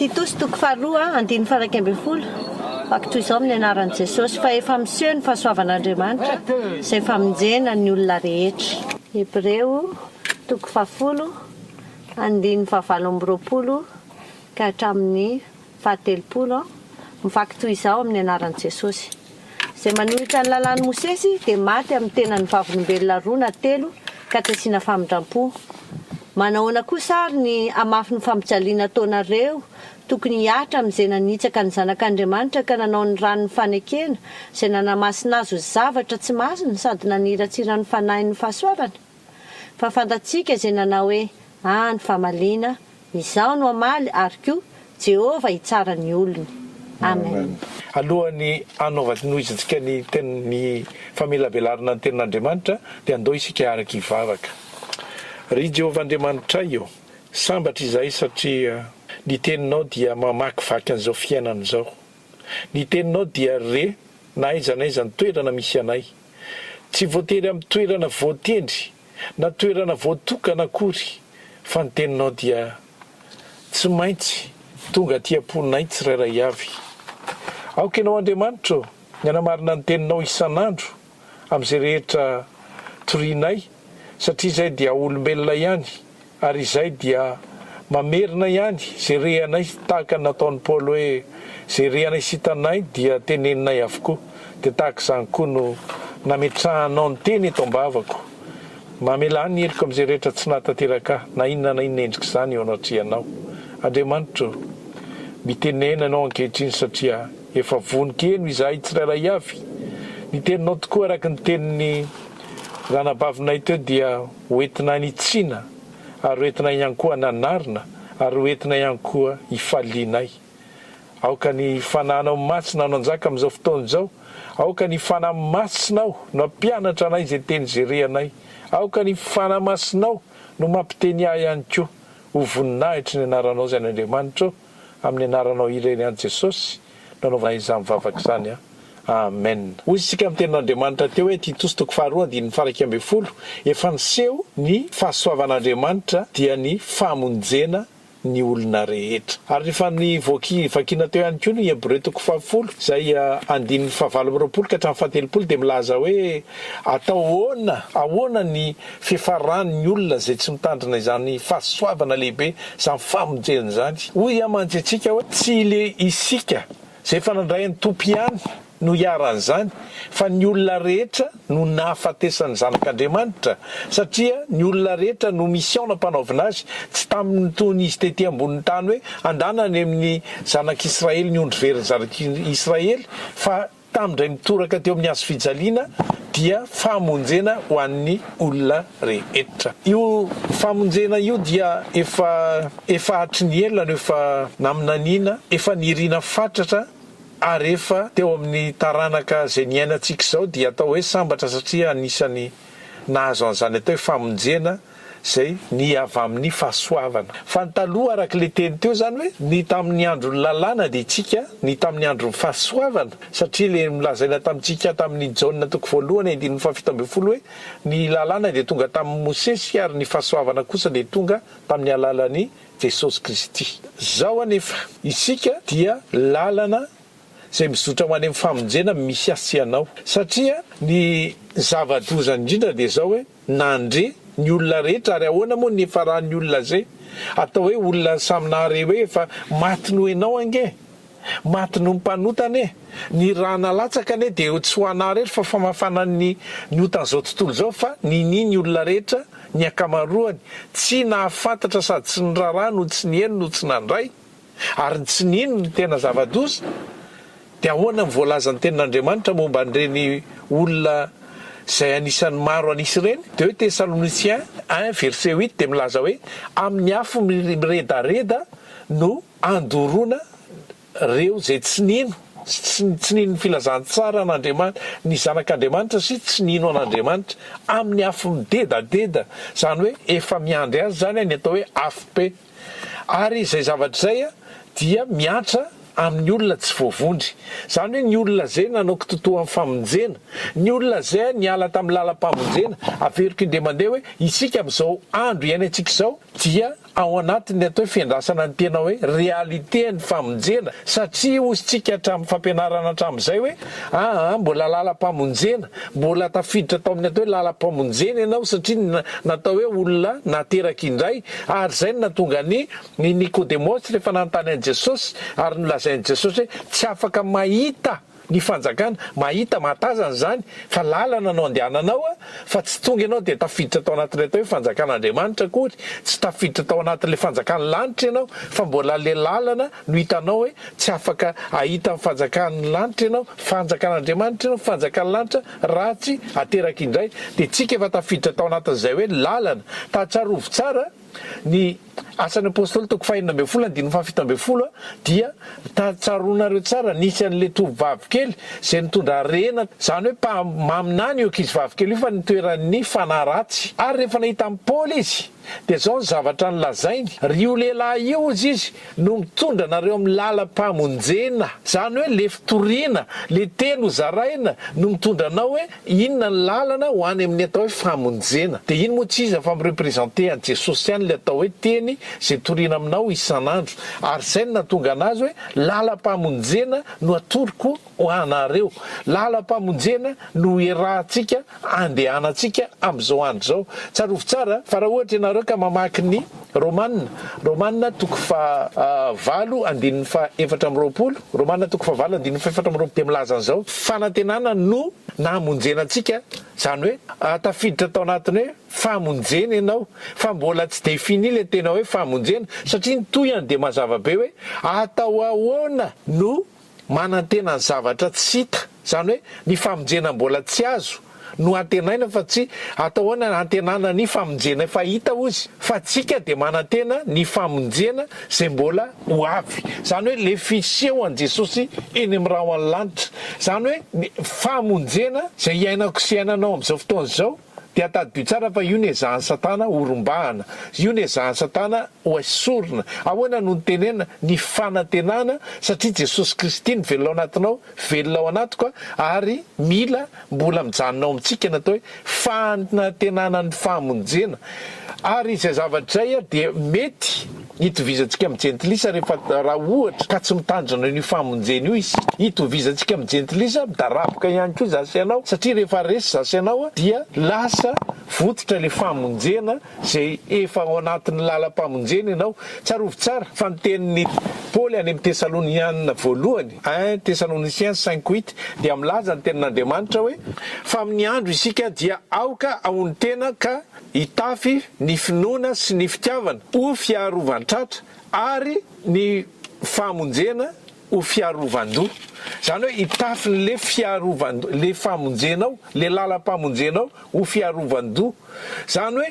Titosy toko faharoa andininy faha 11, Vaky toy izao amin'ny anaran'i Jesosy, fa efa miseho ny fahasoavan'Andriamanitra izay famonjena ny olona rehetra. Hebreo toko fahafolo andininy fahavalo amby 20 ka hatramin'ny fahatelopolo, mivaky toy izao amin'ny anaran'i Jesosy, Izay manohitra ny lalàn'i Mosesy dia maty amin'ny tenan'ny vavolombelona roa na telo ka tsy asiana famindram-po. Manahoana kosa ary ny hamafin'ny fampijaliana ataonareo tokony hihatra amin'izay nanitsaka ny Zanak'Andriamanitra ka nanao ny ran'ny fanekena izay nanamasina azy ho zavatra tsy masina sady naniratsira ny Fanahin'ny fahasoavana? Fa fantatsika izay nanao hoe, Ahy ny famaliana, Izaho no hamaly ary koa Jehovah hitsara ny olony. Amen. Alohan'ny hanaovanohizantsika ny teny ny famelabelarana ny tenin'Andriamanitra dia andao isika hiaraka hivavaka. Ry Jehovah Andriamanitray ô, sambatra izahay satria ny teninao dia mamakivaky an'izao fiainana izao. Ny teninao dia re na aiza na aiza ny toerana misy anay. Tsy voatery amin'ny toerana voatendry na toerana voatokana akory fa ny teninao dia tsy maintsy tonga aty am-ponay tsirairay avy. Aoka Ianao Andriamanitra ô, ny hanamarina ny teninao isan'andro amin'izay rehetra torianay satria izay dia olombelona ihany Ary izay dia mamerina ihany izay rehanay tahaka ny nataon'i Paoly hoe, izay rehanay sy hitanay dia teneninay avokoa. Dia tahaka izany koa no nametrahanao ny teny eto am-bavako. Mamelà ny heloko amin'izay rehetra tsy nahatanteraka ahy, na inona na inona endrik'izany eo anatrehanao. Andriamanitra ô, mitenena Ianao ankehitriny satria efa vonon-keno izahay tsirairay avy. Ny teninao tokoa araka ny tenin'ny ranabavinay teo dia Ho entina hanitsiana ary ho entina ihany koa hananarina ary ho entina ihany koa hifalianay. Aoka ny Fanahinao Masina no hanjaka amin'izao fotoana izao. Aoka ny Fanahy Masinao no hampianatra anay izay teny izay rehanay. Aoka ny Fanahy Masinao no mampiteny ahy ihany koa. Ho voninahitry ny Anaranao izany Andriamanitra ô. Amin'ny Anaranao irery ihany Jesosy no anaovanay izany vavaka izany an. Amen. Hoy isika amin'ny tenin'Andriamanitra teo hoe Titosy toko faharoa andininy faha 11, efa niseho ny fahasoavan'Andriamanitra dia ny famonjena ny olona rehetra. Ary rehefa nivoky vakiana teo ihany koa ny Hebreo toko fahafolo izay andininy fahavalo amby 20 ka hatramin'ny fahatelopolo dia milaza hoe atao ahoana ahoana ny fiafaran'ny olona izay tsy mitandrina izany fahasoavana lehibe izany famonjena izany. Hoy aho mantsy antsika hoe tsy le isika Izay efa nandray an'ny Tompo ihany no iharan'izany, fa ny olona rehetra no nahafatesan'ny Zanak'Andriamanitra, satria ny olona rehetra no mission nampanaovina Azy, tsy tamin'ny tony Izy tety ambonin'ny tany hoe andana any amin'ny Zanak'Israely ny ondry verin'ny Zanak'Israely, fa tamin'indray mitoraka teo amin'ny hazo fijaliana dia famonjena ho an'ny olona rehetra. Io famonjena io dia efa efa hatry ny ela no efa naminaniana, efa nirina fatratra ary efa teo amin'ny taranaka izay niainantsika izao dia atao hoe sambatra satria anisany nahazo an'izany atao hoe famonjena izay ny avy amin'ny fahasoavana. Fa ny taloha araka ilay teny teo izany hoe ny tamin'ny andron'ny lalàna dia isika ny tamin'ny andron'ny fahasoavana satria ilay nolazaina tamintsika tamin'ny Jaona toko voalohany andininy fahafito ambin'ny folo hoe ny lalàna dia tonga tamin'i Mosesy ary ny fahasoavana kosa dia tonga tamin'ny alalan'i Jesosy Kristy. Izao anefa isika dia lalana izay mizotra ho any amin'ny famonjena misy ahy sy ianao satria ny zava-doza indrindra dia izao hoe Nandre ny olona rehetra ary ahoana moa ny niafaran'ny olona ze atao hoe olona samy nahare hoe efa maty noho enao ange maty noho ny mpanota anie ny ra nalatsaka anie dia tsy ho anah rery fa famafana ny ny otan'izao tontolo izao fa ninia ny olona rehetra ny ankamaroany tsy nahafantatra sady tsy niraharaha no tsy niheno no tsy nandray Ary ny tsy nino no tena zava-doza, dia ahoana ny voalazan'ny tenin'Andriamanitra momba an'ireny olona izay anisan'ny maro an'isa ireny? Deux Thessaloniciens un verset huit dia milaza hoe amin'ny afo miredareda no andoroana ireo izay tsy nino, sy tsy nino ny filazantsara an'Andriamanitra, ny Zanak'Andriamanitra sy tsy nino an'Andriamanitra, amin'ny afo midedadeda, izany hoe efa miandry azy izany ny atao hoe afobe. Ary izay zavatra izay dia miantra amin'ny olona tsy voavonjy. Izany hoe ny olona izay nanao kitotoa amin'ny famonjena, ny olona izay niala tamin'ny lalam-pamonjena. Averiko indray mandeha hoe isika amin'izao andro iainantsika izao dia ao anatin'ny atao hoe fiandrasana ny tena hoe réalité ny famonjena satria hozy tsika hatramin'ny fampianarana hatramin'izay hoe aa mbola lalam-pamonjena, mbola tafiditra tao amin'ny atao hoe lalam-pamonjena ianao satria natao hoe olona nateraka indray ary izay no nahatonga an'i ny Nikodemosy rehefa nanontany an'i Jesosy ary nolazain'i Jesosy hoe tsy afaka mahita ny fanjakana, mahita, mahatazana izany fa lalana no andehananao a, fa tsy tonga ianao dia tafiditra tao anatin'ilay atao hoe fanjakan'Andriamanitra akory, tsy tafiditra tao anatin'ilay fanjakan'ny lanitra ianao fa mbola ilay lalana no hitanao hoe tsy afaka hahita ny fanjakan'ny lanitra ianao, fanjakan'Andriamanitra ianao, fanjakan'ny lanitra raha tsy ateraka indray, dia tsika efa tafiditra tao anatin'izay hoe lalana, ta tsarovy tsara Ny Asan'ny Apostoly toko fahenina ambin'ny folo andininy fahafito ambin'ny folo dia tsaroanareo tsara nisy an'ilay tovovavy kely izay nitondra harena, izany hoe mpaminany io ankizivavy kely io fa nitoeran'ny fanahy ratsy. Ary rehefa nahita an'i Paoly izy dia izao ny zavatra nolazainy, Ry io lehilahy io, hozy izy, no mitondra anareo amin'ny lalam-pamonjena. Izany hoe le fitoriana, le teny hozaraina no mitondra anao hoe Inona ny lalana ho any amin'ny atao hoe famonjena? Dia iny moa tsy iza fa mi-representer an'i Jesosy ihany ilay atao hoe teny izay toriana aminao isan'andro. Ary izay no nahatonga an'azy hoe lalam-pamonjena no atoroko ho anareo. Lalam-pamonjena no iarahantsika andehanantsika amin'izao andro izao. Tsarovy tsara fa raha ohatra ianareo ka mamaky ny Romana, Romana toko faha valo andininy faha 24, Romana toko faha valo andininy faha 24 dia milaza an'izao, Fanantenana no nahamonjena antsika, izany hoe tafiditra tao anatin'ny hoe famonjena ianao, fa mbola tsy défini ilay tena hoe famonjena, satria ny tohiny dia mazava be hoe atao ahoana no manantena ny zavatra tsy hita, izany hoe ny famonjena mbola tsy azo no antenaina fa tsy atao ahoana antenana ny famonjena efa hita ozy fa tsika dia manantena ny famonjena izay mbola ho avy, izany hoe le fisehoan'i Jesosy eny amin'ny rahon'ny lanitra, izany hoe ny famonjena izay iainako sy iainanao amin'izao fotoana izao dia tadidio tsara fa io no ezahan'i satana ho rombahana, io no ezahan'i satana ho esorina. Ahoana no nitenenana? Ny fanantenana, satria Jesosy Kristy no velona ao anatinao, velona ao anatiko ary mila mbola mijanona ao amintsika ny atao hoe fanantenana ny famonjena. Ary izay zavatra izay dia mety hitovizantsika amin'ny jentilisa rehefa raha ohatra ka tsy mitandrina an'io famonjena io isika. Hitovizantsika amin'ny jentilisa midaraboka ihany koa izaho sy ianao satria rehefa resy izaho sy ianao dia lasa votitra ilay famonjena izay efa ao anatin'ny lalam-pamonjena ianao. Tsarovy tsara fa ny tenin'i Paoly any amin'ny Tesalonianina voalohany, un Thessaloniciens cinq huit, dia milaza ny tenin'Andriamanitra hoe, Fa amin'ny andro isika dia aoka hahonon-tena ka hitafy ny finoana sy ny fitiavana ho fiarovan-tratra ary ny famonjena ho fiarovan-doha. Izany hoe hitafy an'ilay fiarovan-doha, ilay famonjenao, ilay lalam-pamonjenao ho fiarovan-doha. Izany hoe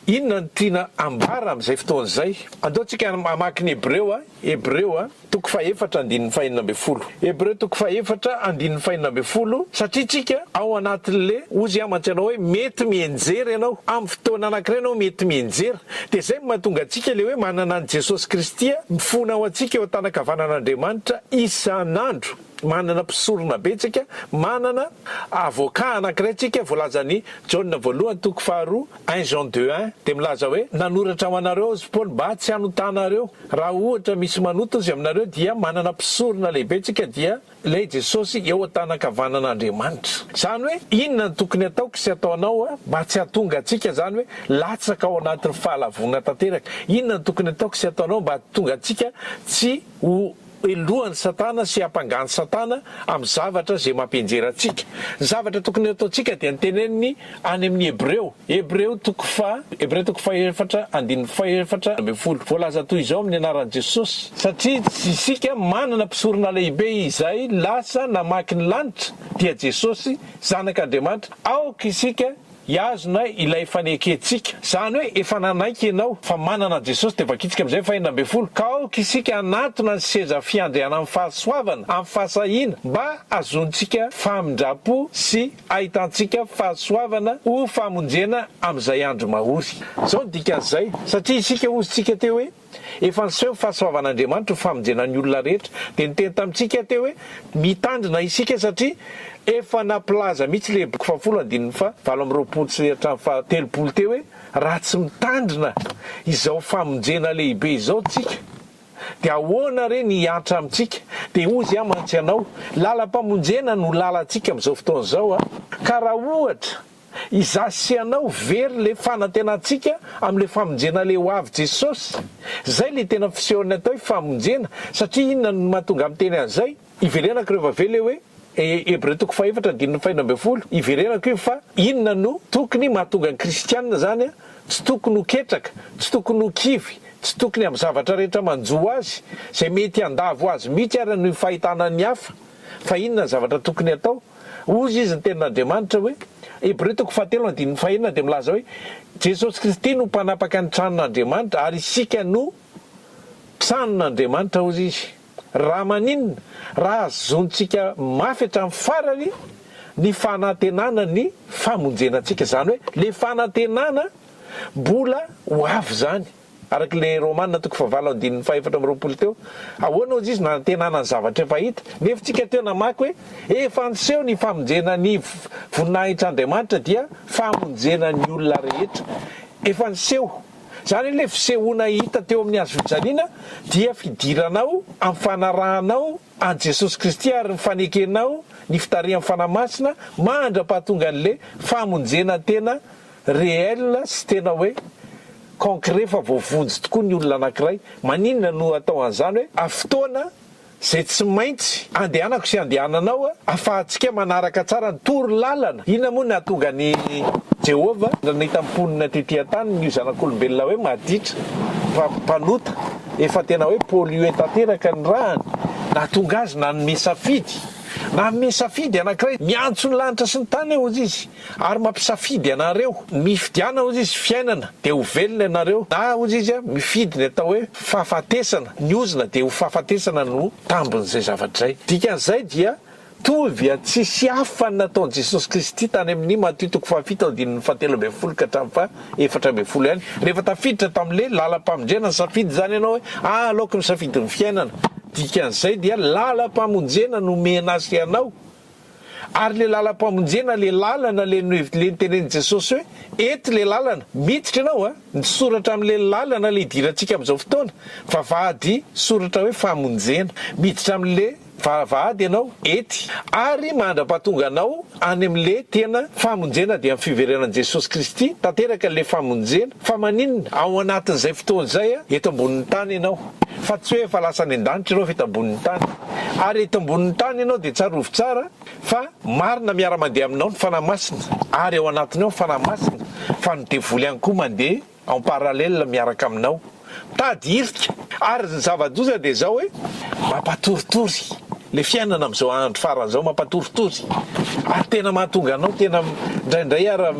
inona no tiana ambara amin'izay fotoana izay? Andao tsika hamaky ny Hebreo, Hebreo toko fahefatra andininy fahenina ambin'ny folo. Hebreo toko fahefatra andininy fahenina ambin'ny folo, satria tsika ao anatin'le, hozy aho mantsy anao hoe mety mianjera ianao, amin'ny fotoana anankiray ianao mety mianjera, dia izay no mahatonga antsika le hoe manana an'i Jesosy Kristy mifona ho antsika eo an-tanan-kavanan'Andriamanitra isan'andro. Manana mpisorona be tsika, manana avocat anankiray tsika, voalazan'i Jaona voalohany toko faharoa, un Jean deux un, dia milaza hoe, nanoratra ho anareo aho ry Paoly mba tsy hanotanareo. Raha ohatra misy manota ozy aminareo dia manana mpisorona lehibe tsika dia ilay Jesosy eo an-tanan-kavanan'Andriamanitra. Izany hoe inona no tokony ataoko sy ataonao mba tsy hahatonga antsika izany hoe latsaka ao anatin'ny fahalavoana tanteraka? Inona no tokony ataoko sy ataonao mba hahatonga antsika tsy ho helohan'i Satana sy hampangan'i Satana amin'ny zavatra izay mampianjera antsika. Ny zavatra tokony hataontsika dia ny teneniny any amin'ny Hebreo, Hebreo toko faha, Hebreo toko fahefatra andininy fahefatra ambin'ny folo. Voalaza toy izao amin'ny anaran'i Jesosy, Satria isika manana mpisorona lehibe izay lasa namaky ny lanitra, dia Jesosy, Zanak'Andriamanitra, aoka isika Hihazona ilay fanekentsika. Izany hoe efa nanaiky ianao fa manana an'i Jesosy dia vakintsika amin'izay faha 16, ka aoka isika hanatona ny seza fiandrianan'ny fahasoavana amin'ny fahasahiana mba hahazoantsika famindram-po sy hahitantsika fahasoavana ho famonjena amin'izay andro mahory. Izao no dikan'izay, satria isika hozy tsika teo hoe. Efa niseho ny fahasoavan'Andriamanitra ho famonjena ny olona rehetra. Dia niteny tamintsika aho teo hoe mitandrina isika satria efa nampilaza mihitsy ilay boky fahafolo andininy faha 28 sy hatramin'ny faha 30 teo hoe raha tsy mitandrina izao famonjena lehibe izao tsika dia ahoana re ny hiantra amintsika? Dia hozy aho mantsy anao, lalam-pamonjena no lalantsika amin'izao fotoana izao a! Ka raha ohatra Izaho sy ianao very le fanantenantsika amle famonjena le ho avy Jesosy. Zay le tena fisehon'ny atao hoe famonjena satria inona no mahatonga miteny an'izay? Iverenako rehefa avy eo le hoe Hebreo toko fahefatra andininy fahenina ambinifolo iverenako io fa inona no tokony mahatonga ny kristianina zany tsy tokony ho ketraka, tsy tokony ho kivy, tsy tokony amin'ny zavatra rehetra manjo azy izay mety handavo azy mihitsy ary noho ny fahitana ny hafa fa inona ny zavatra tokony atao? Hozy izy ny tenin'Andriamanitra hoe, Hebreo toko fahatelo andininy fahenina dia milaza hoe, Jesosy Kristy no mpanapaka ny tranon'Andriamanitra ary isika no tranon'Andriamanitra hozy izy. Raha maninona raha azontsika mafy hatramin'ny farany ny fanantenana ny famonjena antsika, izany hoe le fanantenana mbola ho avy izany. Araka ilay Romana toko fahavalo andininy fahefatra amby 20 teo, ahoana hozy izy nanantenana ny zavatra efa hita? Nefa tsika teo namaky hoe, efa niseho ny famonjena ny voninahitr'Andriamanitra dia famonjena ny olona rehetra. Efa niseho. Izany hoe ilay fisehoana hita teo amin'ny hazo fijaliana dia fidiranao amin'ny fanarahanao an'i Jesosy Kristy ary ny fanekenao ny fitarihan'ny Fanahy Masina mandra-pahatongan'ilay famonjena tena réel sy tena hoe concret fa voavonjy tokoa ny olona anankiray, maninona no atao an'izany hoe a fotoana izay tsy maintsy andehanako sy andehananao afahantsika manaraka tsara ny toro lalana, inona moa no nahatonga an'i Jehovah nahita ny mponina tety an-tany ny zanak'olombelona hoe maditra fa mpanota efa tena hoe pollué tanteraka ny rahany, nahatonga azy nanome safidy, nanome safidy anankiray, miantso ny lanitra sy ny tany aho hozy izy. Ary mampisafidy anareo. Mifidiana, hozy izy, fiainana, dia ho velona ianareo, na, hozy izy, mifidy ny atao hoe fahafatesana, ny ozona, dia ho fahafatesana no tambin'izay zavatra izay. Dikan'izay dia tovy a tsisy hafa ny nataon'i Jesosy Kristy tany amin'ny Matio toko fahafito andininy fahatelo ambinifolo ka hatramin'ny faha 14 ihany. Rehefa tafiditra tamin'ilay lalam-pamonjena, nisafidy izany ianao hoe, ah, aleoko misafidy ny fiainana. Dikan'izay dia lalam-pamonjena nomena azy anao. Ary le lalam-pamonjena, le lalana le le notenenin'i Jesosy hoe eto le lalana, miditra ianao a, ny soratra amin'le lalana le idirantsika amin'izao fotoana, vavahady soratra hoe famonjena, miditra amin'le vavahady ianao ety, ary mandra-pahatonga anao any amin'le tena famonjena dia amin'ny fiverenan'i Jesosy Kristy, tanteraka le famonjena, fa maninona ao anatin'izay fotoana izay a, eto ambonin'ny tany ianao, fa tsy hoe efa lasa any an-danitra ianao fa eto ambonin'ny tany. Ary eto ambonin'ny tany ianao dia tsarovy tsara fa marina miara-mandeha aminao ny Fanahy Masina ary ao anatinao ny Fanahy Masina fa ny devoly ihany koa mandeha en parallèle miaraka aminao mitady hirika ary ny zava-doza dia izao hoe mampatoritory le fiainana amin'izao andro farany izao mampatoritory ary tena mahatonga anao tena indraindray ara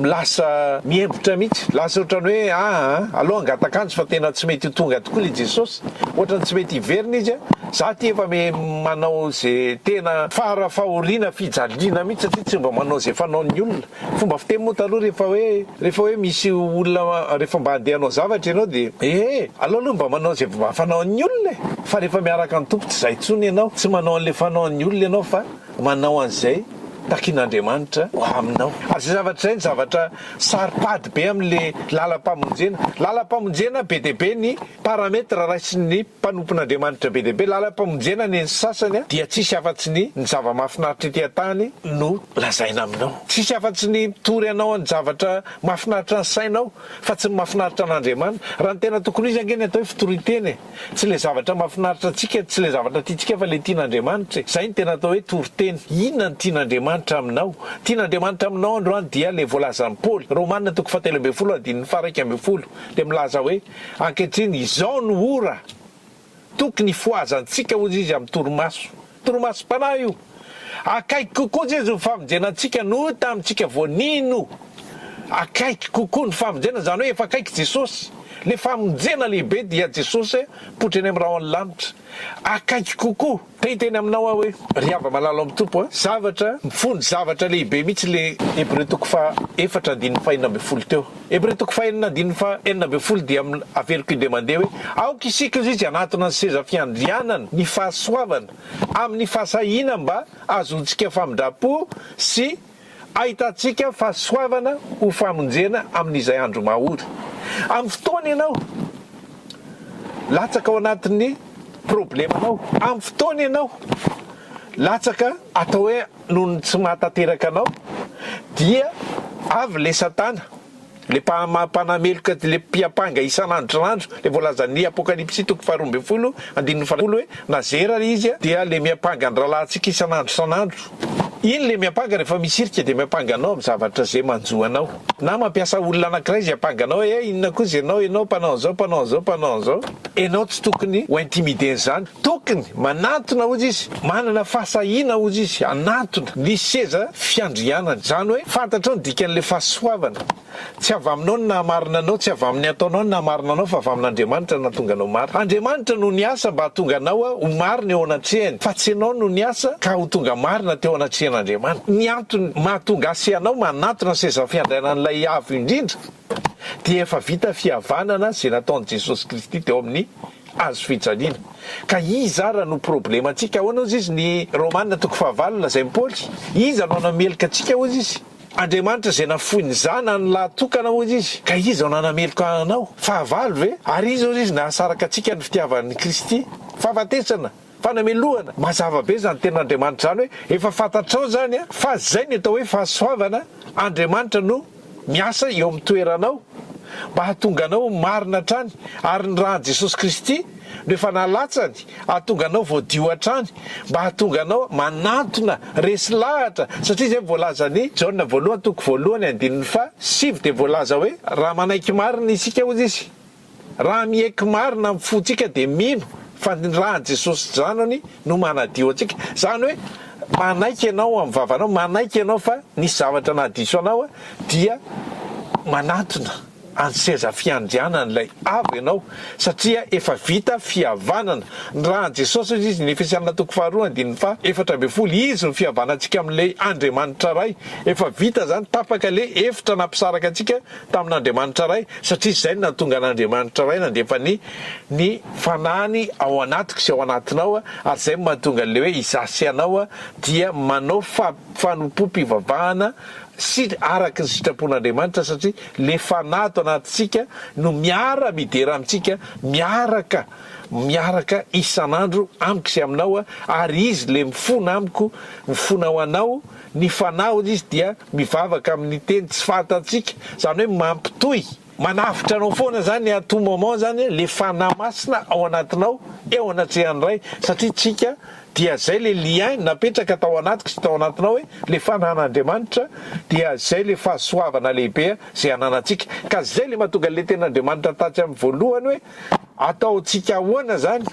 lasa miembotra mihitsy lasa ohatran'ny hoe aa aleo hangataka-andro fa tena tsy mety ho tonga tokoa le Jesosy Ohatrany tsy mety hiverina izy a! Za ty efa me manao ze tena fara fahoriana fijaliana mihitsy satria tsy mba manao ze fanaon'ny olona. Fomba fiteny moa taloha rehefa hoe rehefa hoe misy olona rehefa mba handeha hanao zavatra ianao de ee aleo aloha mba manao ze mba fanaon'ny olona e! Fa rehefa miaraka amin'ny Tompo tsy zay intsony ianao, tsy manao an'le fanaon'ny olona ianao fa manao an'izay takian'Andriamanitra ho aminao. Ary zay zavatra zay ny zavatra saro-pady be amin'le lalam-pamonjena. Lalam-pamonjena be dia be ny Paramètre raisin'ny mpanompon'Andriamanitra be dia be, lalam-pamonjena ny an'ny sasany dia tsisy afa-tsy ny ny zava-mahafinaritra ety an-tany no lazaina aminao. Tsisy afa-tsy ny mitory anao ny zavatra mahafinaritra ny sainao fa tsy ny mahafinaritra an'Andriamanitra. Raha ny tena tokony ho izy ange ny atao hoe fitorian-teny e! Tsy ilay zavatra mahafinaritra antsika, tsy ilay zavatra tiantsika fa ilay tian'Andriamanitra e! Izay no tena atao hoe toriteny. Inona no tian'Andriamanitra aminao? Tian'Andriamanitra aminao androany dia ilay voalazan'i Paoly, Romana toko fahatelo ambinifolo andininy faha-11, dia milaza hoe, Ankehitriny, izao no ora tokony hifohazantsika, hozy izy, amin'ny torimaso. Torimasom-panahy io. Akaiky kokoa Jeso ny famonjena antsika noho tamintsika vao nino. Akaiky kokoa ny famonjena, izany hoe efa akaiky Jesosy. Ilay famonjena lehibe dia Jesosy mipoitra eny amin'ny rahon'ny lanitra. Akaiky kokoa. Te hiteny aminao aho hoe, ry hava-malala ao amin'ny Tompo a, zavatra, mifono zavatra lehibe mihitsy ilay Hebreo toko faha efatra andininy faha 16 teo. Hebreo toko faha enina andininy faha 16 dia averiko indray mandeha hoe, aoka isika hozy izy hanatona ny seza fiandrianana, ny fahasoavana, amin'ny fahasahiana mba hahazoantsika famindram-po sy Ahitantsika fahasoavana ho famonjena amin'izay andro mahory. Amin'ny fotoana ianao latsaka ao anatin'ny problemanao, amin'ny fotoana ianao latsaka atao hoe noho ny tsy mahatanteraka anao dia avy le satana Le mpanameloka le mpiampanga isan'andro isan'andro, le voalazan'ny Apokalypsy toko faharoa ambin'ny folo andininy faha-folo hoe nazera izy dia le miampanga ny rahalahintsika isan'andro isan'andro. Iny le miampanga rehefa misy hirika dia miampanga anao amin'ny zavatra ze manjo anao. Na mampiasa olona anankiray ze ampanga anao hoe inona koa ze enao, enao mpanao an'izao, mpanao an'izao, mpanao an'izao. Enao tsy tokony ho intimider-n'izany. Tokony manantona hozy izy, manana fahasahiana hozy izy hanantona ny seza fiandrianany. Izany hoe fantatrao ny dikan'ilay fahasoavana. Tsy avy aminao ny nahamarina anao, tsy avy amin'ny ataonao ny nahamarina anao fa avy amin'Andriamanitra no nahatonga anao marina. Andriamanitra no niasa mba hahatonga anao ho marina eo anatrehany fa tsy ianao no niasa ka ho tonga marina teo anatrehan'Andriamanitra. Ny antony mahatonga ahy sy ianao manantona ny seza fiandrianan'ilay Avo Indrindra dia efa vita fihavanana izay nataon'i Jesosy Kristy teo amin'ny hazo fijaliana. Ka iza ara no problemantsika? Ahoana hozy izy ny Romana toko fahavalo lazain'i Paoly? Iza no hanameloka antsika hozy izy? Andriamanitra izay nafoy ny zanany lahy tokana hozy izy, ka iza no hanameloka anao? Fahavalo ve? Ary iza hozy izy nahasaraka antsika ny fitiavan'i Kristy? Fahafatesana? Fanamelohana? Mazava be izany tenin'Andriamanitra izany hoe efa fantatrao izany fa izay ny atao hoe fahasoavana, Andriamanitra no miasa eo amin'ny toeranao mba hahatonga anao ho marina hatrany, ary ny ràn'i Jesosy Kristy no efa nalatsany hahatonga anao voadio hatrany, mba hahatonga anao manantona, resy lahatra, satria izay voalazan'i Jaona voalohany toko voalohany andininy faha sivy dia voalaza hoe raha manaiky marina isika hozy izy, Raha miaiky marina amin'ny fontsika dia mino fa ny ràn'i Jesosy Zanany no manadio antsika. Izany hoe manaiky ianao amin'ny vavanao, manaiky ianao fa nisy zavatra nahadiso anao dia manatona any seza fiandrianan'ilay Avo ianao satria efa vita fihavanana. Ny ràn'i Jesosy hoy izy, ny Efesiana toko faharoa andininy faha 14, Izy no fihavanantsika amin'ilay Andriamanitra Ray. Efa vita izany, tapaka ilay efitra nampisaraka antsika tamin'Andriamanitra Ray, satria izay no nahatonga an'Andriamanitra Ray nandefa ny ny Fanahiny ao anatiko sy ao anatinao, ary izay no mahatonga an'ilay hoe izaho sy ianao dia manao fa fanompoam-pivavahana sy araka ny sitrapon'Andriamanitra, satria ilay Fanahy ato anatintsika no miara midera amintsika, miaraka miaraka isan'andro amiko sy aminao, ary Izy ilay mifona amiko, mifona ho anao, Ny fanahy hozy izy dia mivavaka amin'ny teny tsy fantantsika, izany hoe mampitohy, manavotra anao foana izany à tout moment izany le fanahy masina ao anatinao eo anatrehan'ny Ray, satria tsika dia zay le lien napetraka tao anatiko sy tao anatinao hoe le fanahin'Andriamanitra dia zay le fahasoavana lehibe zay ananantsika, ka zay le mahatonga an'le tenin'Andriamanitra tatsy amin'ny voalohany hoe ataontsika ahoana zany?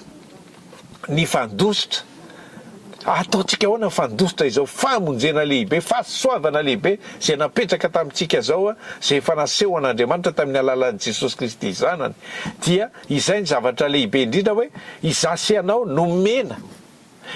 ny fandositra. Ataontsika ahoana ny fandositra izao famonjena lehibe, fahasoavana lehibe izay napetraka tamintsika izao, izay efa nasehon'Andriamanitra tamin'ny alalan'i Jesosy Kristy Zanany. Dia izay ny zavatra lehibe indrindra hoe izaho sy ianao nomena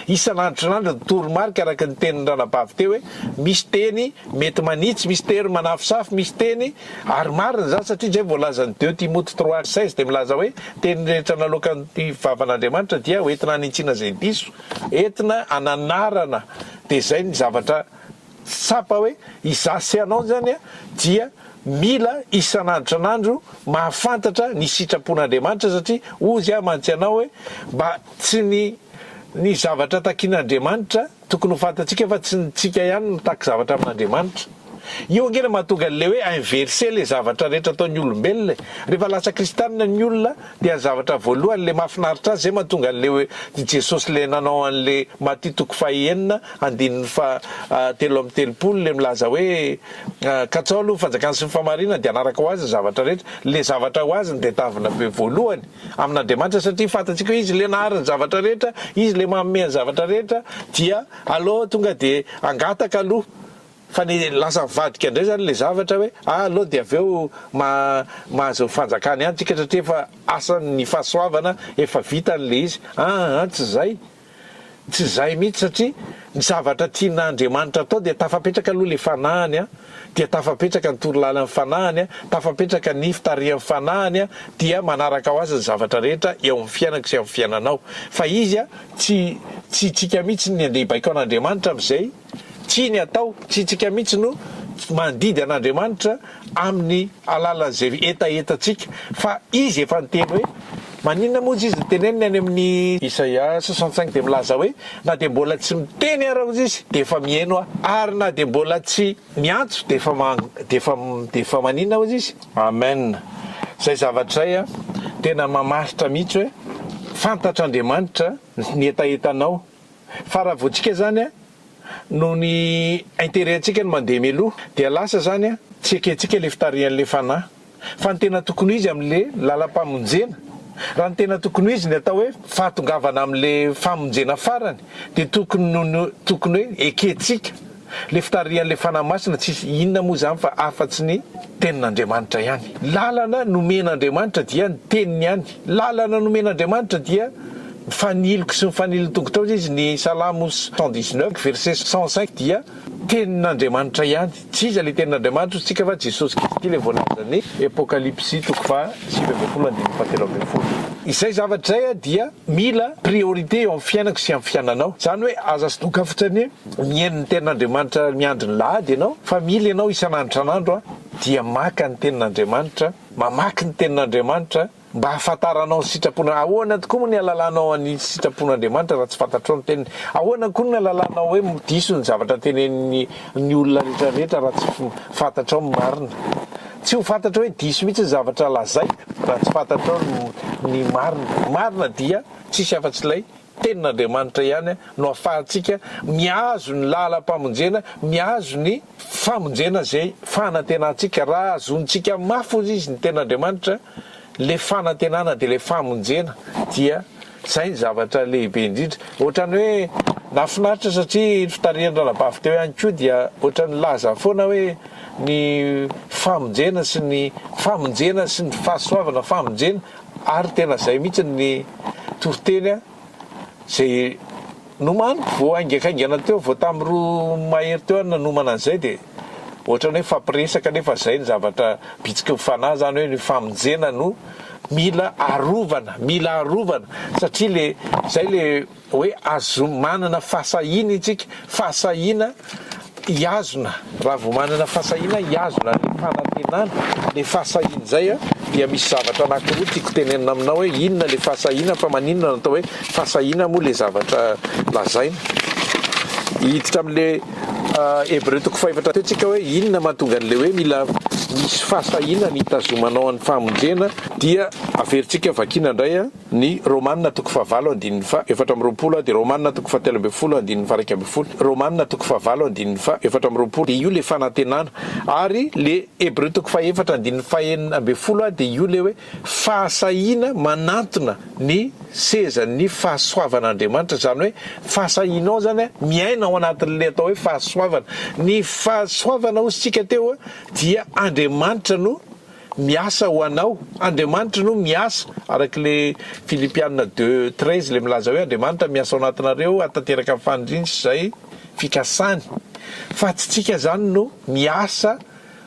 isan'andro isan'andro ny toromarika araka ny tenin'ny ranabavy teo hoe misy teny mety manitsy, misy tery manafosafo, misy teny Ary marina izany satria izay voalazan'i deux Timoty trois 16 dia milaza hoe teny rehetra naloakan'ny vavan'Andriamanitra dia ho entina hanintsiana izay diso, entina hananarana dia izay ny zavatra tsapa hoe izaho sy ianao izany dia mila isan'andro isan'andro mahafantatra ny sitrapon'Andriamanitra satria hozy aho mantsy anao hoe mba tsy ny ny zavatra takian'Andriamanitra Tokony ho fantatsika fa tsy ny tsika ihany no mitaky zavatra amin'Andriamanitra. Io ange no mahatonga an'ilay hoe inverser ilay zavatra rehetra ataon'ny olombelona e. Rehefa lasa kristianina ny olona dia ny zavatra voalohany ilay mahafinaritra azy izay mahatonga an'ilay hoe i Jesosy ilay nanao an'ilay Matio toko faha enina andininy faha 33 ilay milaza hoe katsao aloha ny fanjakany sy ny fahamarinany dia hanaraka ho azy ny zavatra rehetra. Ilay zavatra ho azy no tadiavina be voalohany. amin'Andriamanitra satria fantatsika hoe Izy ilay nahary ny zavatra rehetra, Izy ilay manome ny zavatra rehetra, dia aleo tonga dia hangataka aloha. Fa ny lasa mivadika indray zany le zavatra hoe ah aleo dia avy eo mahazo ny fanjakana ihany tsika satria efa asan'ny fahasoavana efa vitany le izy. Aa tsy zay. Tsy zay mihitsy satria ny zavatra tian'Andriamanitra atao dia tafapetraka aloha le fanahiny an, dia tafapetraka ny torolalan'ny fanahiny an, tafapetraka ny fitarihan'ny fanahiny an, dia manaraka ho azy ny zavatra rehetra eo amin'ny fiainako sy amin'ny fiainanao. Fa izy an, tsy tsy tsika mihitsy ny andeha hibaiko an'Andriamanitra amin'izay tiany atao, tsy tsika mihitsy no mandidy an'Andriamanitra amin'ny alalan'izay hetahetantsika, fa Izy efa niteny hoe, maninona moa izy niteneniny any amin'ny Isaia 65 dia milaza hoe, na dia mbola tsy miteny ara hozy Izy dia efa mihaino aho, ary na dia mbola tsy miantso dia efa dia efa dia efa maninona hozy Izy? Amen! Izay zavatra izay tena mamaritra mihitsy hoe fantatr'Andriamanitra ny hetahetanao, fa raha vao tsika izany Noho ny intérêt antsika no mandeha mialoha dia lasa zany tsy ekentsika le fitarihan'le fanahy fa ny tena tokony ho izy amle lalam-pamonjena raha ny tena tokony ho izy ny atao hoe fahatongavana amle famonjena farany dia tokony no tokony hoe ekentsika le fitarihan'le fanahy masina tsisy inona moa zany fa afatsy ny tenin'Andriamanitra ihany lalana nomen'Andriamanitra dia ny teniny ihany lalana nomen'Andriamanitra dia Ny faniloko sy ny fanilon'ny tongotrao izy ny Salamo 119 verset 105 dia tenin'Andriamanitra ihany. Tsy iza ilay tenin'Andriamanitra hoy tsika fa Jesosy Kristy ilay voalazan'ny Apokalypsy toko faha 19 andininy faha 13. Izay zavatra izay dia mila priorité eo amin'ny fiainako sy amin'ny fiainanao. Izany hoe aza sodoka fotsiny mihaino ny tenin'Andriamanitra miandry ny lahady ianao fa mila ianao isan'andro isan'andro dia maka ny tenin'Andriamanitra, mamaky ny tenin'Andriamanitra, Mba hahafantaranao ny sitrapon' Ahoana tokoa moa ny hahalalanao ny sitrapon'Andriamanitra raha tsy fantatrao ny teniny? Ahoana koa ny hahalalanao hoe diso ny zavatra tenenin'ny ny olona rehetra rehetra raha tsy fantatrao ny marina? Tsy ho fantatrao hoe diso mihitsy ny zavatra lazaiko raha tsy fantatrao ny marina. Ny marina dia tsisy afa-tsy ilay Tenin'Andriamanitra ihany no ahafahantsika mihazo ny lalam-pamonjena, mihazo ny famonjena izay fanantenantsika. Raha azontsika mafy hozy izy ny Tenin'Andriamanitra, ilay fanantenana dia ilay famonjena dia izay ny zavatra lehibe indrindra. Ohatran'ny hoe nahafinaritra satria ny fitarihan'ny ranabavy teo ihany koa dia ohatran'ny nilaza foana hoe ny famonjena sy ny famonjena sy ny fahasoavana famonjena Ary tena zay mihitsy ny toriteny a, zay nomaniko vao haingakaingana teo, vao tamin'ny roa mahery teo aho nanomana an'izay dia ohatran'ny hoe mifampiresaka nefa zay ny zavatra bitsiky ny fanahy zany hoe ny famonjena no mila arovana, mila arovana satria le zay le Hoe azo manana fahasahiana isika, fahasahiana hihazona, raha vao manana fahasahiana hihazona ny fanantenana, le fahasahiana izay dia misy zavatra anankiroa tiako tenenina aminao hoe inona le fahasahiana fa maninona no atao hoe fahasahiana moa le zavatra lazaina. Hiditra amin'le Hebreo toko fahefatra teo tsika hoe inona mahatonga an'le hoe mila misy fahasahiana ny hitazomanao an'ny famonjena dia averintsika vakiana indray. Ny Romana toko fahavalo andininy faha 24 dia Romana toko faha 13 andininy faha 11, Romana toko fahavalo andininy faha 24 dia io le fanantenana, ary le Hebreo toko faha efatra andininy faha 16 dia io le hoe fahasahiana manantona ny sezan'ny fahasoavan'Andriamanitra, izany hoe fahasahianao zany miaina ao anatin'le atao hoe fahasoavana, ny fahasoavana hozy tsika teo dia Andriamanitra no miasa ho anao, Andriamanitra no miasa, araka ilay Filipiana deux 13 ilay milaza hoe Andriamanitra miasa ao anatinareo hahatanteraka ny faniriany sy izay fikasany, fa tsy tsika izany no miasa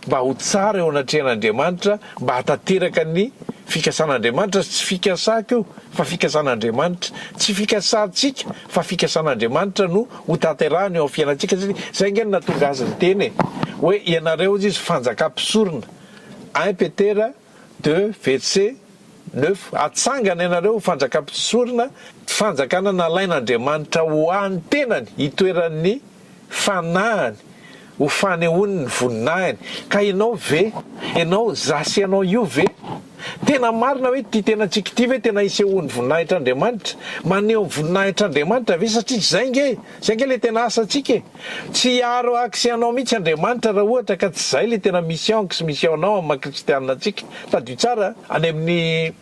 mba ho tsara eo anatrehan'Andriamanitra mba hahatanteraka ny fikasan'Andriamanitra, tsy fikasako io fa fikasan'Andriamanitra, tsy fikasantsika fa fikasan'Andriamanitra no ho tanterahiny eo amin'ny fiainantsika satria izay ange no nahatonga azy niteny e, hoe ianareo hozy izy fanjakam-pisorona, Un Petera deux verset neuf, Atsangana ianareo ho fanjakam-pisorona, fanjakana nalain'Andriamanitra ho an'ny tenany, hitoeran'ny fanahiny, ho fanehoany ny voninahiny. Ka ianao ve, ianao, za sy ianao io ve? Tena marina hoe ity tenantsika ity ve tena isehoan'ny voninahitr'Andriamanitra? Maneho ny voninahitr'Andriamanitra ve? Satria izay nge, izay nge le tena asantsika e! Tsy hiaro aky sy anao mihitsy Andriamanitra raha ohatra ka tsy izay le tena mission-ko sy mission-nao amin'ny maha kristianina antsika. Tadidio tsara, any amin'ny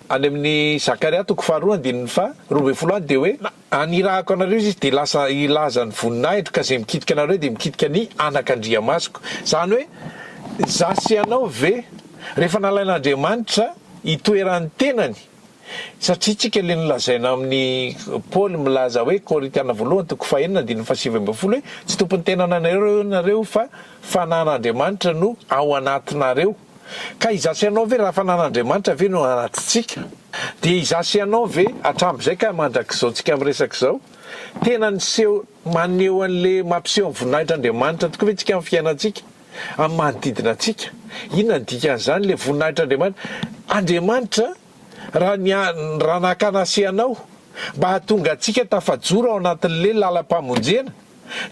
any amin'ny Zakaria toko faharoa andininy faha 12 any dia hoe, Anirahako anareo izy dia lasa hilaza ny voninahitro ka izay mikitika anareo dia mikitika ny anakandriamasoko. Izany hoe za sy ianao ve rehefa nalain'Andriamanitra hitoeran'ny tenany satria tsika le nolazaina amin'ny Paoly milaza hoe Korintiana voalohany toko fahenina andininy faha-19 hoe tsy tompon'ny tenanareo nareo fa fanan'Andriamanitra no ao anatinareo. Ka izaho sy ianao ve raha fanan'Andriamanitra ve no anatintsika? Dia izaho sy ianao ve hatramin'izay ka mandrak'izao tsika miresaka izao, tena niseho maneho an'le mampiseho ny voninahitr'Andriamanitra tokoa ve tsika amin'ny fiainantsika, amin'ny manodidina antsika? Inona ny dikan'izany le voninahitr'Andriamanitra? Andriamanitra raha ny raha nakana sy ianao mba hahatonga antsika tafajoro ao anatin'le lalam-pamonjena,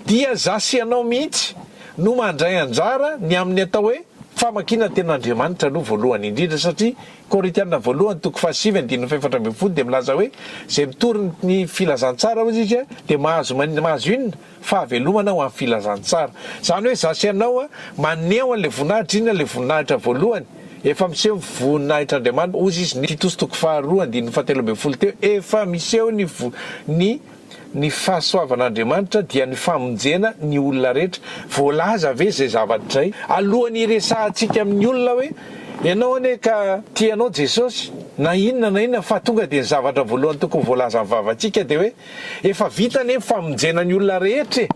Dia za sy ianao mihitsy no mandray anjara ny amin'ny atao hoe famakiana ny tenin'Andriamanitra aloha voalohany indrindra satria Korintiana voalohany toko fahasivy andininy faha-14 dia milaza hoe izay mitory ny filazantsara hozy izy dia mahazo mahazo inona? Fahavelomana ho an'ny filazantsara. Izany hoe za sy ianao maneho an'ilay voninahitra, inona ilay voninahitra voalohany? Efa miseho ny voninahitr'Andriamanitra hozy izy ny Titosy toko faharoa andininy fahatelo ambin'ny folo teo efa miseho ny ny Ny fahasoavan'Andriamanitra dia ny famonjena ny olona rehetra. Voalaza ve izay zavatra izay? Alohan'ny hiresahantsika amin'ny olona hoe, Ianao anie ka tia anao Jesosy, na inona na inona, fa tonga dia ny zavatra voalohany tokony voalaza amin'ny vavantsika dia hoe, Efa vita anie ny famonjena ny olona rehetra e!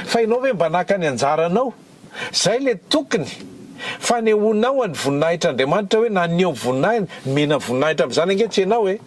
Fa ianao ve mba naka ny anjaranao? Izay ilay tokony fanehoanao ny voninahitr'Andriamanitra hoe naneho voninahiny, nomena voninahitra amin'izany ange tsy ianao e!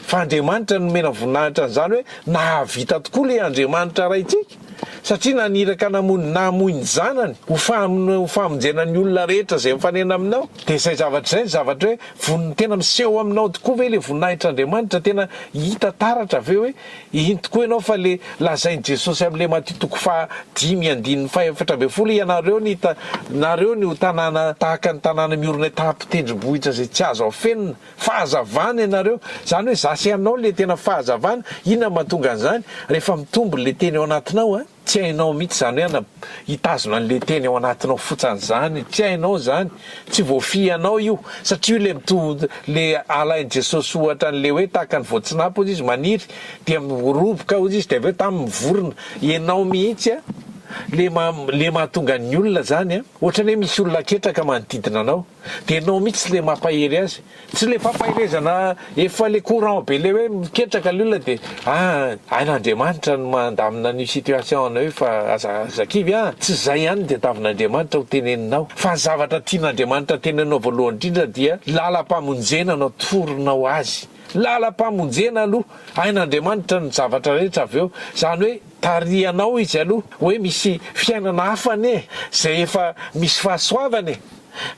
Fa Andriamanitra no nomena voninahitra an'izany hoe nahavita tokoa ilay Andriamanitra Raintsika satria naniraka namono namoy ny zanany ho ho famonjena ny olona rehetra izay mifanena aminao. Dia izay zavatra izay ny zavatra hoe vonin tena miseho aminao tokoa ve ilay voninahitr'Andriamanitra tena hita taratra ve hoe Iny tokoa ianao fa le lazain'i Jesosy amle Matio toko faha dimy andininy faha 14 ianareo ny ta nareo ny ho tanàna tahaka ny tanàna miorina tampon-tendrombohitra izay tsy azo afenina fahazavana ianareo zany hoe za sy ianao le tena fahazavana inona no mahatonga an'izany rehefa mitombo le teny ao anatinao a Tsy hainao mihitsy izany hoe hitazona an'ilay teny ao anatinao fotsiny izany, tsy hainao izany, tsy voafihanao io, satria io ilay mito, ilay alain'i Jesosy ohatra an'ilay hoe tahaka ny voatsinapy hozy izy maniry dia miroboka hozy izy dia avy eo tamy mivorona, ianao mihitsy an, le ma, le mahatonga ny olona izany an, ohatrany hoe misy olona ketraka manodidina anao, dia ianao mihitsy ilay mampahery azy, Tsy le fampaherezana efa le courant be le hoe miketraka le olona de ah hain'Andriamanitra ny mandamina an'io situation anao io fa aza aza kivy ah! Tsy zay ihany no tadiavin'Andriamanitra ho teneninao fa ny zavatra tian'Andriamanitra teneninao voalohany indrindra dia lalam-pamonjena no atoronao azy. Lalam-pamonjena aloha, hain'Andriamanitra ny zavatra rehetra avy eo. Zany hoe tarihanao izy aloha hoe misy fiainana hafa anie zay efa misy fahasoavana e!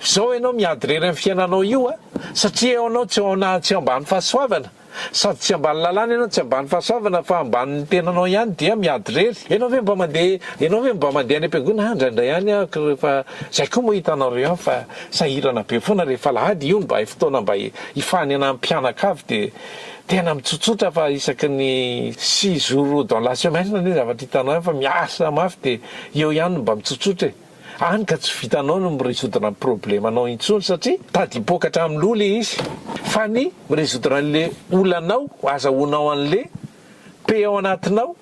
Zao ianao miady irery amin'ny fiainanao io a, satria eo anao tsy ao na tsy ambany fahasoavana, sady tsy ambany lalàna ianao tsy ambany fahasoavana fa ambanin'ny tenanao ihany dia miady irery. Ianao ve mba mandeha ianao ve mba mandeha any am-piangonana? Ah indraindray ihany aho ko rehefa zay koa moa hitanareo ihany fa sahirana be foana rehefa alahady, io no mba fotoana mba hifanenan'ny mpianakavy dia tena mitsotsotra fa isaky ny six jours dans la semaine anie zavatra hitanao ihany fa miasa mafy dia eo ihany no mba mitsotsotra e. Any ka tsy vitanao ny mi-resoudre ny problème-nao intsony satria tady hipoaka hatramin'ny loha le izy fa ny mi-resoudre an'le olanao azahoanao an'le paix ao anatinao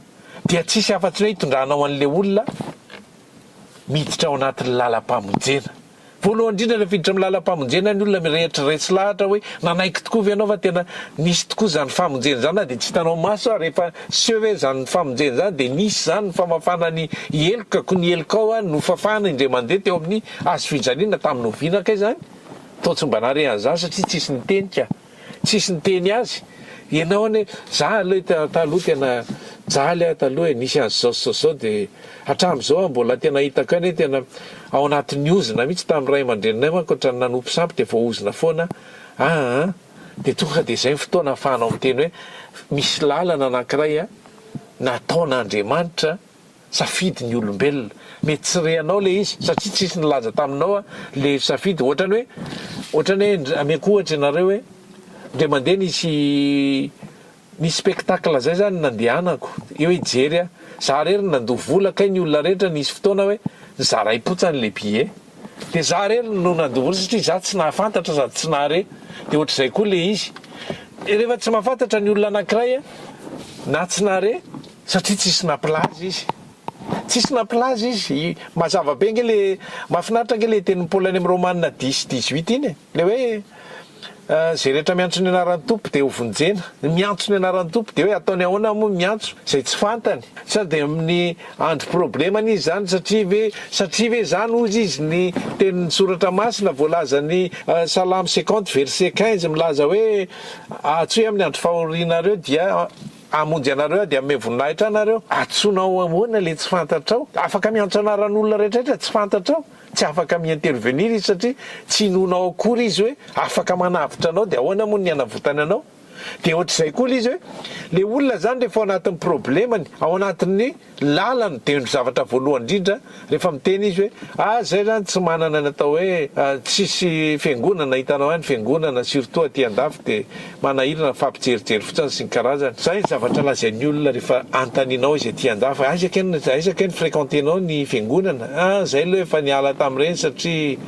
dia tsisy afa-tsy ny hoe hitondranao an'le olona miditra ao anatin'ny lalam-pamonjena. Voalohany indrindra rehefa hiditra amin'ny lalam-pamonjena ny olona mirehitra resy lahatra hoe nanaiky tokoa ve ianao fa tena nisy tokoa izany famonjena izany na dia tsy hitanao maso ary efa niseho ve izany famonjena izany dia nisy izany ny famafana ny heloka koa ny helokao ary nofafana indray mandeha teo amin'ny hazo fijaliana tamin'ny oviana kay izany? Toa tsy mba nahare an'izany satria tsisy niteny ka. Tsisy niteny azy, ianao anie, za aloha taloha tena jaly aho taloha e, nisy an'izao sy zao sy zao de hatramin'izao aho mbola tena hitako ihany hoe tena ao anatin'ny ozona mihitsy tamin'ny ray aman-dreninay manko ohatran'ny nanompo sampy de voaozona foana aa de tonga de zay ny fotoana ahafahanao miteny hoe misy lalana anankiray a nataon'Andriamanitra Safidy ny olombelona. Mety tsy re anao le izy satria tsisy nilaza taminao le safidy. Ohatrany hoe, ohatrany hoe ameko ohatra ianareo hoe. Indray mandeha nisy nisy spectacle zay zany nandehanako eo hijery aho. Za rery no nandoa vola kay ny olona rehetra nisy fotoana hoe nozaraim-potsany le billet. De za rery no nandoa vola satria za tsy nahafantatra sady tsy nahare. De ohatr'izay koa le izy. Rehefa tsy mahafantatra ny olona anankiray na tsy nahare satria tsisy nampilaza izy. Tsisy nampilaza izy. Mazava be ange le, mahafinaritra ange le tenin'i Paoly any amin'ny Romana dix dix-huit iny e. Le hoe izay rehetra miantso ny anaran'ny Tompo dia ho vonjena. Ny miantso ny anaran'ny Tompo dia hoe ataony ahoana moa miantso izay tsy fantany? Sa dia amin'ny andro problemany izy izany satria ve satria ve izany hozy izy ny tenin'ny soratra masina voalazan'ny Salamo cinquante verset quinze milaza hoe antsoy amin'ny andro fahorianareo dia hamonjy anareo aho dia hanome voninahitra anareo. Antsoinao ahoana le tsy fantatrao? Afaka miantso anaran'olona rehetrarehetra tsy fantatrao? Tsy afaka mi-intervenir izy satria tsy inoanao akory izy hoe afaka manavotra anao dia ahoana moa ny hanavotany anao? Dia ohatr'izay koa ilay izy hoe le olona zany rehefa ao anatin'ny problemany, ao anatin'ny lalany dia ny zavatra voalohany indrindra rehefa miteny izy hoe ah zay zany tsy manana ny atao hoe tsisy fiangonana, hitanao ihany fiangonana surtout aty andafy dia manahirana mifampijerijery fotsiny sy ny karazany. Zay ny zavatra lazain'ny olona rehefa antaninao izy aty andafy, aiza kay ny aiza kay ny frequentenao ny fiangonana, ah zay aloha efa niala tamin'ireny satria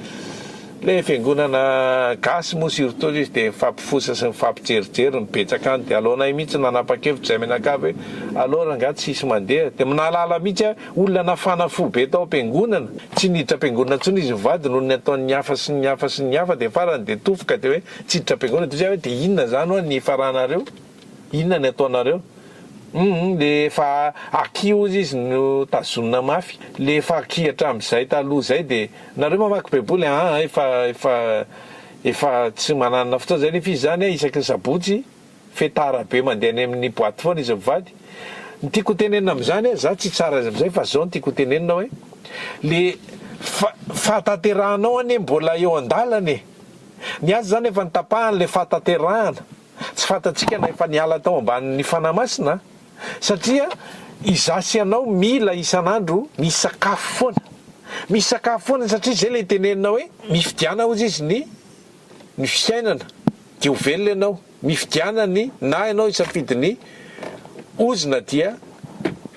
le fiangonana gasy moa surtout izy dia mifampifosa sy mifampijerijery no betsaka any dia aleonay mihitsy nanapa-kevitra izay mianakavy hoe aleo rangahy tsy hisy mandeha dia nahalala mihitsy aho olona nafana fo be tao am-piangonana, tsy niditra am-piangonana intsony izy mivady noho ny ataon'ny hafa sy ny hafa sy ny hafa dia farany dia tofoka dia hoe Tsy hiditra am-piangonana dia hoe dia inona izany hoa ny hifaranareo? Inona ny ataonareo? Humm le efa acquis hozy izy no tazonina mafy, le efa acquis hatramin'izay taloha izay dia nareo mamaky baiboly aa efa efa efa tsy mananana fotoana izay nefa izy izany a isaky ny sabotsy fetara be mandeha any amin'ny boite foana izy mivady. Ny tiako ho tenenina amin'izany a, za tsy hitsara azy amin'izay fa zao no tiako ho tenenina hoe le fa fahatanterahanao anie mbola eo an-dalana e! Ny azy izany efa notapahany ilay fahatanterahana, tsy fantatsika na efa niala tao ambanin'ny Fanahy Masina satria izaho sy ianao mila isan'andro misakafo foana, misakafo foana satria izay ilay tenenina hoe mifidiana hozy izy ny ny fiainana dia ho velona ianao, mifidiana ny na ianao hisafidy ny ozona dia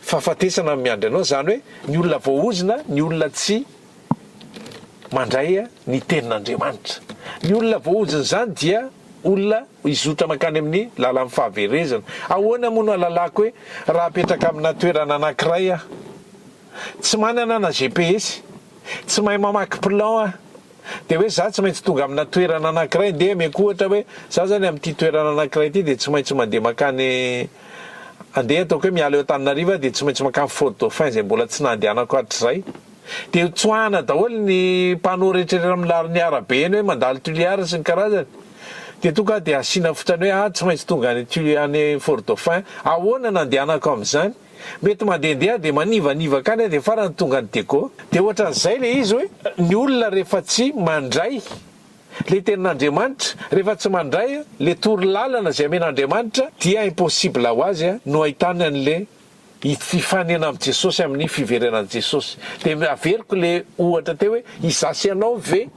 fahafatesana no miandry anao, izany hoe ny olona voaozona, ny olona tsy mandray ny tenin'Andriamanitra. Ny olona voaozon'izany dia olona hizotra mankany amin'ny lalan'ny fahaverezana. Ahoana moa no ahalalako hoe raha apetraka amina toerana anankiray aho, tsy manana na GPS, tsy mahay mamaky plan aho, dia hoe za tsy maintsy tonga amina toerana anankiray, ndeha ameko ohatra hoe za zany amin'ity toerana anankiray ity dia tsy maintsy mandeha mankany, andeha ataoko hoe miala eo Antananarivo aho dia tsy maintsy mankany Fort Dauphin izay mbola tsy nandehanako hatrizay. Dia tsoahana daholo ny panneau rehetra ery amin'ny larin'ny arabe eny hoe mandalo Tuléar sy ny karazany. Dia tonga aho dia asiana fotsiny hoe ah tsy maintsy tonga any Tulé any Fort Dauphin. Ahoana no andehanako amin'izany? Mety mandehandeha aho dia manivanivaka any aho dia farany tonga any Diego. Dia ohatran'izay ilay izy hoe ny olona rehefa tsy mandray ilay tenin'Andriamanitra, rehefa tsy mandray ilay torolalana izay amen'Andriamanitra dia impossible ho azy no ahitany an'ilay Hifanena amin'i Jesosy amin'ny fiverenan'i Jesosy. Dia averiko le ohatra teo hoe izaho sy ianao ve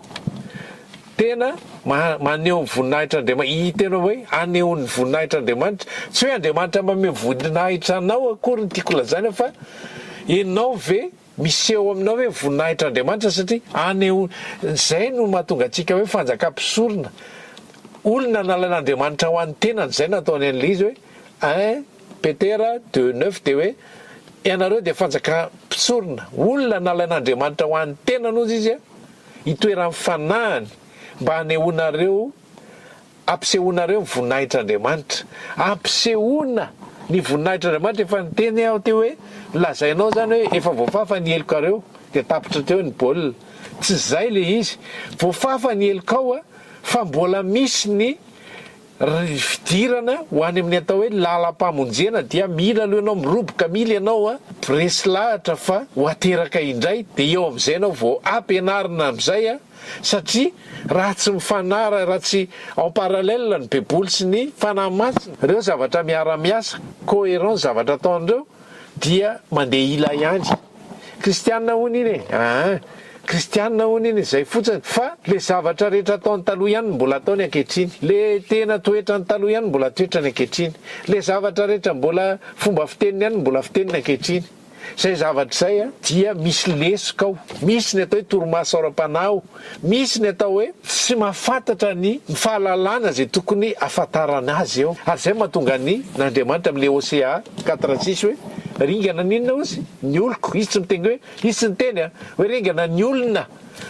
tena maneho ny voninahitr'Andriamanitra, i tena hoe aneho ny voninahitr'Andriamanitra. Tsy hoe Andriamanitra mameho voninahitra anao akory no tiako lazaina fa ianao ve Miseho aminao ve ny voninahitr'Andriamanitra satria aneho izay no mahatonga antsika hoe fanjakam-pisorona, olona nalain'Andriamanitra ho an'ny tenany, izay nataony an'ilay izy hoe un Petera deux neuf dia hoe ianareo dia fanjakam-pisorona, olona nalain'Andriamanitra ho an'ny tenany hozy izy hitoeran'ny fanahiny mba hanehoanareo Ampisehoanareo ny voninahitr'Andriamanitra. Ampisehoana ny voninahitr'Andriamanitra, efa niteny aho teo hoe lazainao zany hoe efa voafafa ny helokareo dia tapitra teo ny baolina. Tsy zay le izy. Voafafa ny helokao fa mbola misy ny fidirana ho any amin'ny atao hoe lalam-pamonjena dia mila aloha ianao miroboka, mila ianao resy lahatra fa ho ateraka indray dia eo amin'izay ianao vao ampianarina amin'izay Satria raha tsy mifanara, raha tsy en parallèle ny baiboly sy ny fanahy masina, ireo zavatra miara miasa, coherent ny zavatra ataon'ireo, dia mandeha ila ihany. Kristianina hono iny e! Aa! Kristianina hono iny, izay fotsiny. Fa le zavatra rehetra ataony taloha ihany no mbola ataony ankehitriny. Le tena toetrany taloha ihany no mbola toetrany ankehitriny. Le zavatra rehetra mbola fomba fiteniny ihany no mbola fiteniny ankehitriny. Izay zavatra izay dia misy lesoka ao. Misy ny atao hoe torimaso ara-panahy ao. Misy ny atao hoe tsy mahafantatra ny fahalalana izay tokony hahafantarana azy eo. Ary izay no mahatonga ny n'Andriamanitra amin'ilay Hosea 4:6 hoe ringana ny inona hozy? Ny oloko. Izy tsy miteny hoe, izy tsy niteny an, hoe ringana ny olona.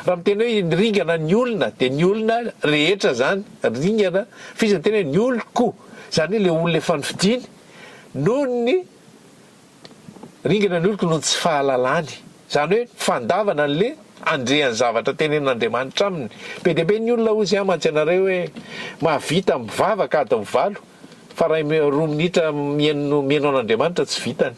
Raha miteny hoe ringana ny olona dia ny olona rehetra izany ringana, fa izy niteny hoe ny oloko. Izany hoe ilay olona efa nofidiny noho ny Ringana ny oloko noho ny tsy fahalalany. Izany hoe fandavana an'le handre ny zavatra tenenin'Andriamanitra aminy. Be dia be ny olona hozy aho mantsy anareo hoe mahavita mivavaka adiny valo fa raha roa minitra mihaino mihaino an'Andriamanitra tsy vitany.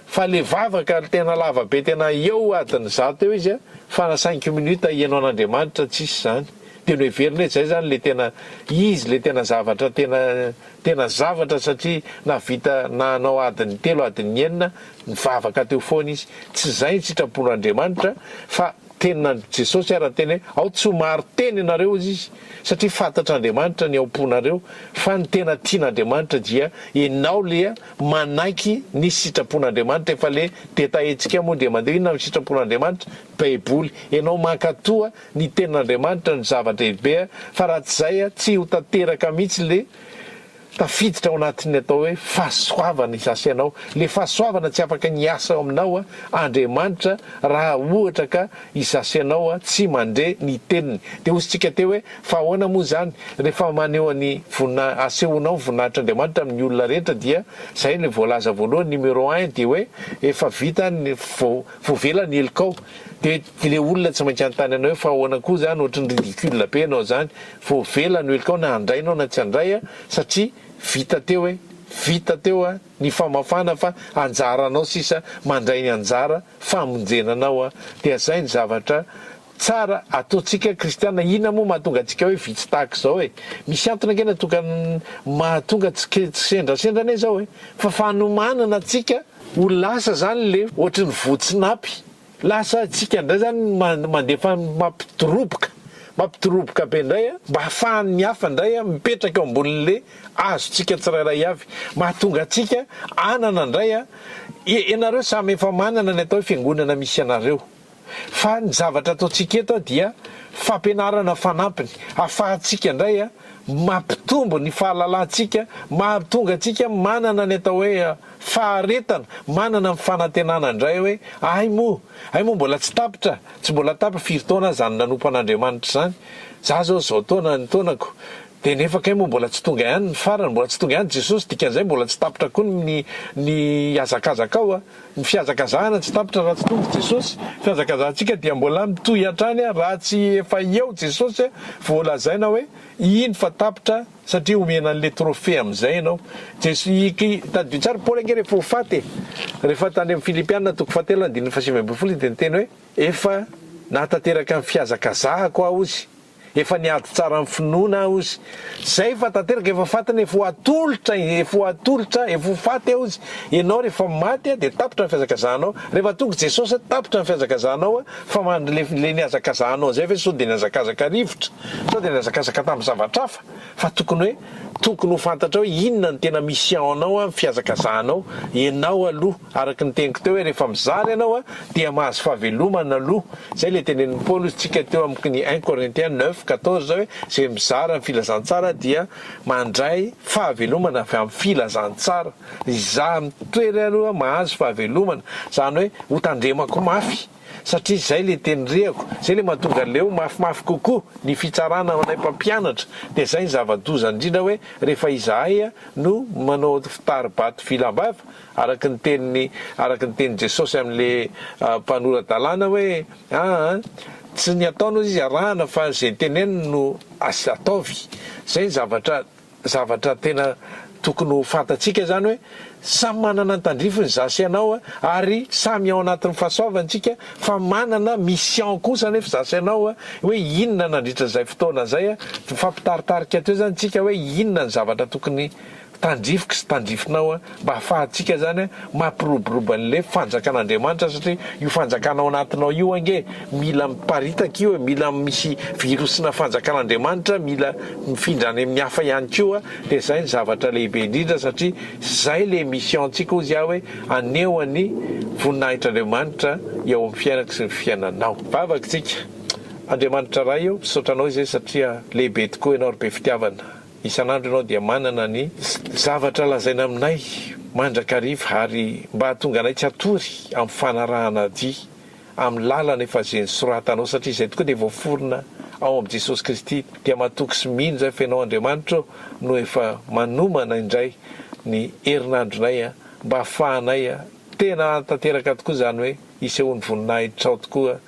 Fa le vavaka tena lava be tena eo adiny zato eo izy fa na cinq minutes hihaino an'Andriamanitra tsisy izany. Dia noheveriny hoe zay zany le tena izy le tena zavatra tena Tena zavatra satria nahavita nanao adiny telo adiny enina nivavaka teo foana izy. Tsy izay ny sitrapon'Andriamanitra fa tenin'Andr Jesosy ary niteny hoe ao tsy ho maro teny ianareo hozy izy satria fantatr'Andriamanitra ny ao am-ponareo fa ny tena tian'Andriamanitra dia enao le manaiky ny sitrapon'Andriamanitra efa le detaillentsika moa dia mandeha inona ny sitrapon'Andriamanitra? Baiboly enao mankatoa ny tenin'Andriamanitra no zava-dehibe fa raha tsy izay tsy ho tanteraka mihitsy le tafiditra ao anatin'ny atao hoe fahasoavana izasy anao, le fahasoavana tsy afaka ny hiasa ao aminao Andriamanitra raha ohatra ka izasy anao tsy mandre ny teniny. De hozy tsika teo hoe fa ahoana moa izany rehefa maneho ny vonina asehonao ny voninahitr'Andriamanitra amin'ny olona rehetra dia zay le voalaza voalohany numéro un dia hoe efa vita ny voavela ny helokao De le olona tsy maintsy hanontany anao hoe fa ahoana koa zany ohatry ny ridicule be ianao zany, voavela ny helokao na handray enao na tsy handray a, satria vita teo e, vita teo a ny famafana fa anjaranao sisa mandray ny anjara famonjena anao a, dia zay ny zavatra tsara ataontsika kristiana, inona moa mahatonga antsika hoe vitsy tahaka izao e, misy antony ange nahatonga mahatonga tsy kisendrasendra anie zao e, fa fanomanana antsika ho lasa zany le ohatry ny voatsinapy Lasa tsika indray zany mandefa mampidoroboka, mampidoroboka be indray mba hahafahan'ny hafa indray mipetraka eo ambonin'le azontsika tsirairay avy. Mahatonga antsika hanana indray, ianareo samy efa manana ny atao hoe fiangonana misy anareo. Fa ny zavatra ataontsika eto dia fampianarana fanampiny, ahafahantsika indray mampitombo ny fahalalantsika, mahatonga antsika manana ny atao hoe faharetana, manana ny fanantenana indray hoe hay moa, hay moa mbola tsy tapitra, tsy mbola tapitra, firy taona aho izany nanompo an'Andriamanitra izany, za zao izao taona ny taonako, dia nefa kay moa mbola tsy tonga ihany ny farany, mbola tsy tonga ihany Jesosy, dikan'izay mbola tsy tapitra koa ny ny hazakazaka ao a, ny fihazakazahana tsy tapitra raha tsy tonga Jesosy, fihazakazahantsika dia mbola mitohy hatrany raha tsy efa eo Jesosy vao lazaina hoe iny fa tapitra Satria omena an'le trophée amin'izay ianao. Jeso i tadidio tsara Paoly ange rehefa ho faty e! Rehefa tany amin'ny Filipiana toko fahatelo andininy faha-19 izy dia niteny hoe efa nahatanteraka ny fihazakazahako aho ozy, efa niady tsara amin'ny finoana aho ozy. Zay efa tanteraka, efa fatiny, efa ho atolotra, efa ho atolotra, efa ho faty aho ozy. Ianao rehefa maty dia tapitra ny fihazakazahanao. Rehefa tonga Jesosy tapitra ny fihazakazahanao fa man le le nihazakazahanao zay ve sao dia nihazakazaka rivotra? Sao dia nihazakazaka tamin'ny zavatra hafa? Fa tokony hoe tokony ho fantatrao hoe inona no tena mission anao amin'ny fihazakazahanao. Ianao aloha araka ny teniko teo hoe rehefa mizara ianao a dia mahazo fahavelomana aloha. Zay le tenenin'i Paoly hozy tsika teo amin'ny ny un Corinthiens neuf quatorze hoe zay mizara ny filazantsara dia mandray fahavelomana avy amin'ny filazantsara. Izaho mitoery aloha mahazo fahavelomana, izany hoe ho tandremako mafy satria izay le teny rehako, izay le mahatonga leo mafimafy kokoa ny fitsarana anay mpampianatra, dia izay ny zava-doza indrindra hoe rehefa izahay no manao fitari-bato vilam-bava araka ny tenin'ny araka ny tenin'i Jesosy amin'le mpanora-dalàna hoe aa tsy ny ataony hozy izy arahana fa izay teneniny no ataovy, izay ny zavatra Zavatra tena tokony ho fantatsika izany hoe samy manana ny tandrifiny izaho sy ianao ary samy ao anatin'ny fahasoavana isika fa manana mission kosa anefa izaho sy ianao hoe inona nandritra izay fotoana izay, mifampitaritarika teo izany isika hoe inona ny zavatra tokony. tandrifiko sy tandrifinao mba hahafahantsika zany mampiroborobo an'le fanjakan'Andriamanitra satria io fanjakana ao anatinao io ange mila miparitaka io e, mila misy virus-na fanjakan'Andriamanitra mila mifindra any amin'ny hafa ihany koa dia zay ny zavatra lehibe indrindra satria zay le mission-tsika hozy aho hoe haneho ny voninahitr'Andriamanitra eo amin'ny fiainako sy ny fiainanao. Vavaka tsika. Andriamanitra Ray o, misaotra Anao izay satria lehibe tokoa Ianao ry be fitiavana. Isan'andro Ianao dia manana ny zavatra lazaina aminay mandrakariva ary mba hahatonga anay tsy hatory amin'ny fanarahana dia amin'ny lalana efa izay nosoratanao satria izay tokoa dia voaforona ao amin'i Jesosy Kristy dia matoky sy mino izay fa Ianao Andriamanitra ô no efa manomana indray ny herinandronay mba hahafahanay tena hanatanteraka tokoa izany hoe hisehoan'ny voninahitrao tokoa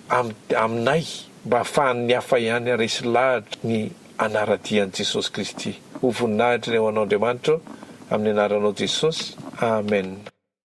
aminay mba hahafahan'ny hafa ihany haresy lahatra ny hanara-dia an'i Jesosy Kristy. Ho voninahitra ny ho anao Andriamanitra ô, amin'ny anaranao Jesosy. Amen.